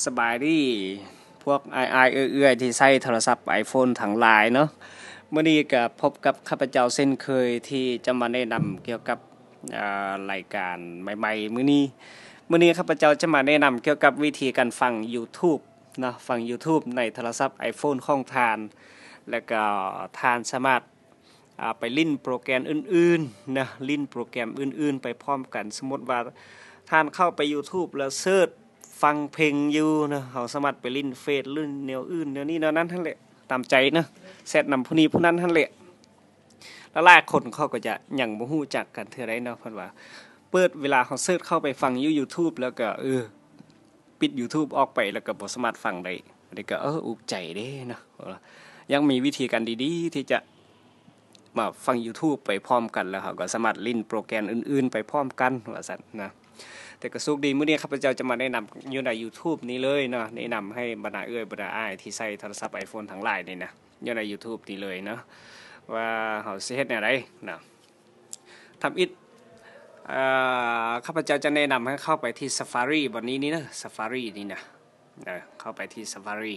ສະບາຍດີພວກອ້າຍໆເອື້ອຍໆທີ່ໃຊ້ໂທລະສັບໄອໂຟນທັງຫຼາຍເນາະ. ມື້ນີ້ກໍພົບກັບຂ້າພະເຈົ້າເຊັ່ນເຄີຍ ທີ່ຈະມາແນະນຳກ່ຽວກັບ ອາ ລາຍການໃໝ່ໆມື້ນີ້. ມື້ນີ້ຂ້າພະເຈົ້າຈະມາແນະນຳກ່ຽວກັບວິທີການຟັງ YouTube ເນາະ, ຟັງ YouTube ໃນໂທລະສັບໄອໂຟນຂອງທ່ານ ແລ້ວກໍທ່ານສາມາດ ອາ ໄປຫຼິ້ນໂປຣແກຣມອື່ນໆນະ, ຫຼິ້ນໂປຣແກຣມອື່ນໆໄປພ້ອມກັນ. ສົມມຸດວ່າທ່ານເຂົ້າໄປ YouTube ແລ້ວເສີດຟັງເພງຢູ່ນະ, ເຮົາສາມາດໄປຫຼິ້ນເຟສ, ຫຼິ້ນແນວອື່ນແນວນີ້ແນວນັ້ນຫັ້ນແຫຼະ ຕາມໃຈນະ, ແຊັດນຳຜູ້ນີ້ຜູ້ນັ້ນຫັ້ນແຫຼະ. ຫຼາຍໆຄົນເຂົາກໍຈະຍັງບໍ່ຮູ້ຈັກກັນເທື່ອໃດເນາະ, ເພິ່ນວ່າເປີດ ເວລາເຮົາເສີດເຂົ້າໄປຟັງຢູ່ YouTube ແລ້ວກໍ ເອີ ປິດ YouTube ອອກໄປ ແລ້ວກໍບໍ່ສາມາດຟັງໄດ້. ອັນນີ້ກໍ ເອີ ອຸກໃຈເດ້ເນາະ, ຍັງມີວິທີການດີໆທີ່ຈະມາຟັງ YouTube ໄປພ້ອມກັນ ແລ້ວເຮົາກໍສາມາດຫຼິ້ນໂປຣແກຣມອື່ນໆໄປພ້ອມກັນ ວ່າຊັ້ນນະ. ແຕ່ກໍໂຊກດີ ມື້ນີ້ຂ້າພະເຈົ້າຈະມາແນະນຳຢູ່ໃນ YouTube ນີ້ເລີຍເນາະ, ແນະນຳໃຫ້ບັນດາເອື້ອຍບັນດາອ້າຍທີ່ໃຊ້ໂທລະສັບໄອໂຟນທັງຫຼາຍນີ້ນະ, ຢູ່ໃນ YouTube ນີ້ເລີຍເນາະ ວ່າເຮົາຊິເຮັດແນວໃດເນາະ. ທຳອິດ ເອີ ຂ້າພະເຈົ້າຈະແນະນຳໃຫ້ເຂົ້າໄປທີ່ Safari ບ່ອນນີ້ນີ້ເດີ, Safari ນີ້ນະ, ເອີ ເຂົ້າໄປທີ່ Safari,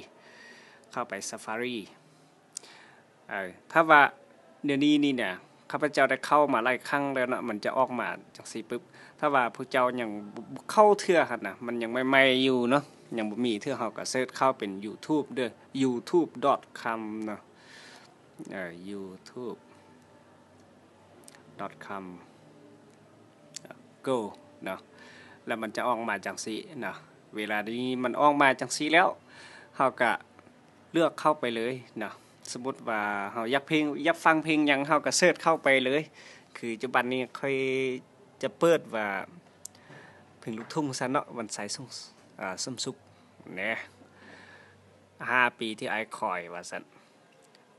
ເຂົ້າໄປ Safari. ເອີ ຖ້າວ່າດຽວນີ້ນີ້ນະ ຂ້າພະເຈົ້າໄດ້ເຂົ້າມາຫຼາຍຄັ້ງແລ້ວເນາະ, ມັນຈະອອກມາຈັ່ງຊີ້ປຶບ. ຖ້າວ່າຜູ້ເຈົ້າຍັງບໍ່ເຂົ້າເທື່ອຫັ້ນນະ, ມັນຍັງໃໝ່ໆຢູ່ເນາະ, ຍັງບໍ່ມີເທື່ອ, ເຮົາກໍເສີດເຂົ້າເປັນ YouTube ເດີ, youtube.com ເນາະ. ເອີ youtube.com go ເນາະ, ແລ້ວມັນຈະອອກມາຈັ່ງຊີ້ເນາະ. ເວລານີ້ມັນອອກມາຈັ່ງຊີ້ແລ້ວ ເຮົາກະເລືອກເຂົ້າໄປເລີຍເນາະ. ສົມມຸດວ່າເຮົາຢາກເພງ ຢາກຟັງເພງຫຍັງ ເຮົາກະເສີດເຂົ້າໄປເລີຍ. ຄືປັດຈຸບັນນີ້ຂ້ອຍຈະເປີດວ່າເພງລູກທຸ່ງຊັ້ນເນາະ, ວັນໄຊຊຸ່ມ ອາ ຊຸ່ມສຸກແນ່, ຫ້າປີທີ່ອ້າຍຄອຍ ວ່າຊັ້ນ.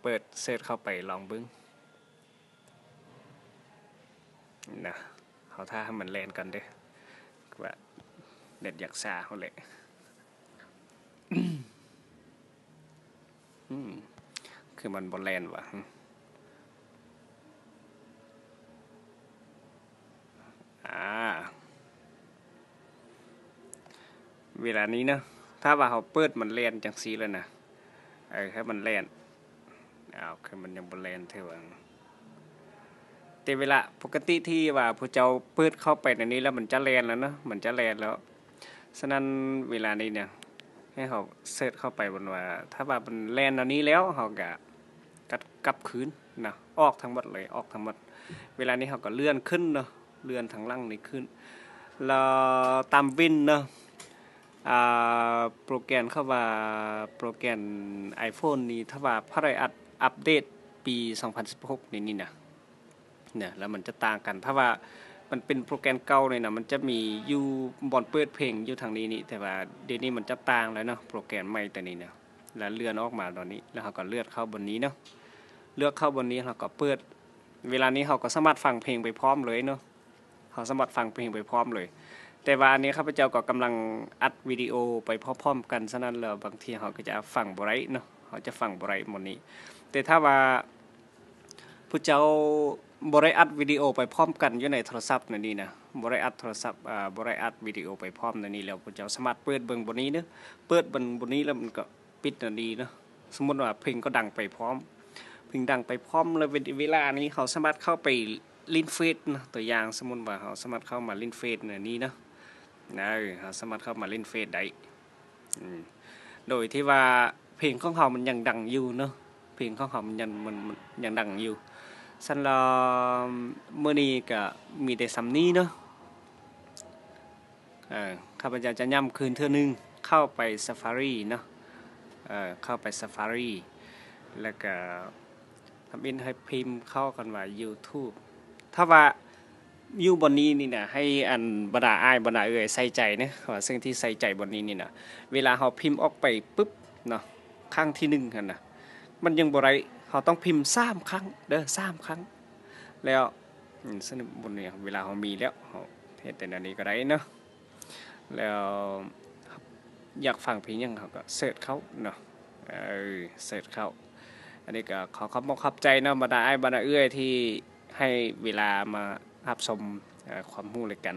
ເປີດເສີດເຂົ້າໄປລອງເບິ່ງນະ, ເຮົາຖ້າໃຫ້ມັນແລ່ນກ່ອນເດີ, ວ່າເນັດຢາກຊ້າເຮົາແຫຼະ. ອືມ ຄືມັນບໍ່ແລ່ນຫວາ? ອາ ເວລານີ້ເນາະ, ຖ້າວ່າເຮົາເປີດມັນແລ່ນຈັ່ງຊີ້ແລ້ວນະ, ເອີ ໃຫ້ມັນແລ່ນ. ອ້າວ ຄືມັນຍັງບໍ່ແລ່ນເທື່ອຫວາ? ແຕ່ເວລາປົກກະຕິທີ່ວ່າຜູ້ເຈົ້າເປີດເຂົ້າໄປໃນນີ້ແລ້ວ ມັນຈະແລ່ນແລ້ວເນາະ, ມັນຈະແລ່ນແລ້ວ. ສະນັ້ນເວລານີ້ນະ ໃຫ້ເຮົາເສີດເຂົ້າໄປ ເບິ່ງວ່າ ຖ້າວ່າມັນແລ່ນແນວນີ້ແລ້ວ ເຮົາກະ ກັບ ກັບຄືນນະ, ອອກທັງໝົດເລີຍ, ອອກທັງໝົດ. ເວລານີ້ເຮົາກໍເລື່ອນຂຶ້ນເນາະ, ເລື່ອນທາງຫຼັງນີ້ຂຶ້ນ ແລ້ວຕາມວິນເນາະ. ອາ ໂປຣແກຣມ ເຂົາວ່າໂປຣແກຣມໄອໂຟນນີ້ ຖ້າວ່າພະໄດ້ອັດ ອັບເດດປີສອງພັນສິບຫົກນີ້ ນີ້ນະ ນະ ແລ້ວມັນຈະຕ່າງກັນ. ຖ້າວ່າມັນເປັນໂປຣແກຣມເກົ່ານີ້ນະ ມັນຈະມີຢູ່ບ່ອນເປີດເພງຢູ່ທາງນີ້ນີ້, ແຕ່ວ່າດຽວນີ້ມັນຈະຕ່າງແລ້ວເນາະ, ໂປຣແກຣມໃໝ່ຕົວນີ້ນະ. ແລ້ວເລື່ອນອອກມາຕອນນີ້ ແລ້ວເຮົາກໍເລືອກເຂົ້າບ່ອນນີ້ເນາະ, ເລືອກເຂົ້າບ່ອນນີ້ ເຮົາກໍເປີດ. ເວລານີ້ເຮົາກໍສາມາດຟັງເພງໄປພ້ອມເລີຍເນາະ, ເຮົາສາມາດຟັງເພງໄປພ້ອມເລີຍ. ແຕ່ວ່າອັນນີ້ຂ້າພະເຈົ້າກໍກຳລັງອັດວິດີໂອໄປພ້ອມໆກັນ, ສະນັ້ນແລ້ວບາງທີເຮົາກໍຈະຟັງບໍ່ໄດ້ເນາະ, ເຮົາຈະຟັງບໍ່ໄດ້ໝົດນີ້. ແຕ່ຖ້າວ່າຜູ້ເຈົ້າບໍ່ໄດ້ອັດວິດີໂອໄປພ້ອມກັນຢູ່ໃນໂທລະສັບແນວນີ້ນະ, ບໍ່ໄດ້ອັດໂທລະສັບ ອາ ບໍ່ໄດ້ອັດວິດີໂອໄປພ້ອມແນວນີ້ແລ້ວ, ຜູ້ເຈົ້າສາມາດເປີດເບິ່ງບ່ອນນີ້ເນາະ, ເປີດເບິ່ງບ່ອນນີ້ແລ້ວມັນກໍ ປິດແນວນີ້ເນາະ. ສົມມຸດວ່າເພງກໍດັງໄປພ້ອມ, ເພງດັງໄປພ້ອມ ແລ້ວເວ ເວລານີ້ເຮົາສາມາດເຂົ້າໄປຫຼິ້ນເຟສເນາະ. ຕົວຢ່າງ ສົມມຸດວ່າເຮົາສາມາດເຂົ້າມາຫຼິ້ນເຟສແນວນີ້ເນາະ, ເອີ ເຮົາສາມາດເຂົ້າມາຫຼິ້ນເຟສໄດ້. ອືມ ໂດຍທີ່ວ່າເພງຂອງເຮົາມັນຍັງດັງຢູ່ເນາະ, ເພງຂອງເຮົາມັນຍັງ ມັນ ມັນຍັງດັງຢູ່. ຊັ້ນລະ ມື້ນີ້ກະມີແຕ່ສ່ຳນີ້ເນາະ. ເອີ ຂ້າພະເຈົ້າຈະຢ້ຳຄືນເທື່ອໜຶ່ງ, ເຂົ້າໄປ Safari ເນາະ, ເອີ ເຂົ້າໄປ Safari ແລ້ວກະທຳອິດໃຫ້ພິມເຂົ້າຄຳວ່າ YouTube. ຖ້າວ່າຢູ່ບ່ອນນີ້ນີ້ນະ, ໃຫ້ອັນບັນດາອ້າຍບັນດາເອື້ອຍໃສ່ໃຈເນາະ, ວ່າສິ່ງທີ່ໃສ່ໃຈບ່ອນນີ້ນີ້ນະ, ເວລາເຮົາພິມອອກໄປປຶບເນາະ, ຄັ້ງທີໜຶ່ງຫັ້ນນະ ມັນຍັງບໍ່ໄດ້, ເຮົາຕ້ອງພິມສາມຄັ້ງເດີ, ສາມຄັ້ງ. ແລ້ວ ອືມ ສະນັ້ນ ເວລາເຮົາມີແລ້ວ ເຮົາເຮັດແນວນີ້ກໍໄດ້ເນາະ. ແລ້ວຢາກຟັງເພງຫຍັງ ເຮົາກໍເສີດເຂົ້າເນາະ, ເອີ ເສີດເຂົ້າ. ອັນນີ້ກໍຂໍຂອບອົກຂອບໃຈເນາະ ບັນດາອ້າຍບັນດາເອື້ອຍທີ່ໃຫ້ເວລາມາຮັບຊົມ ເອີ ຄວາມຮູ້ລາຍການ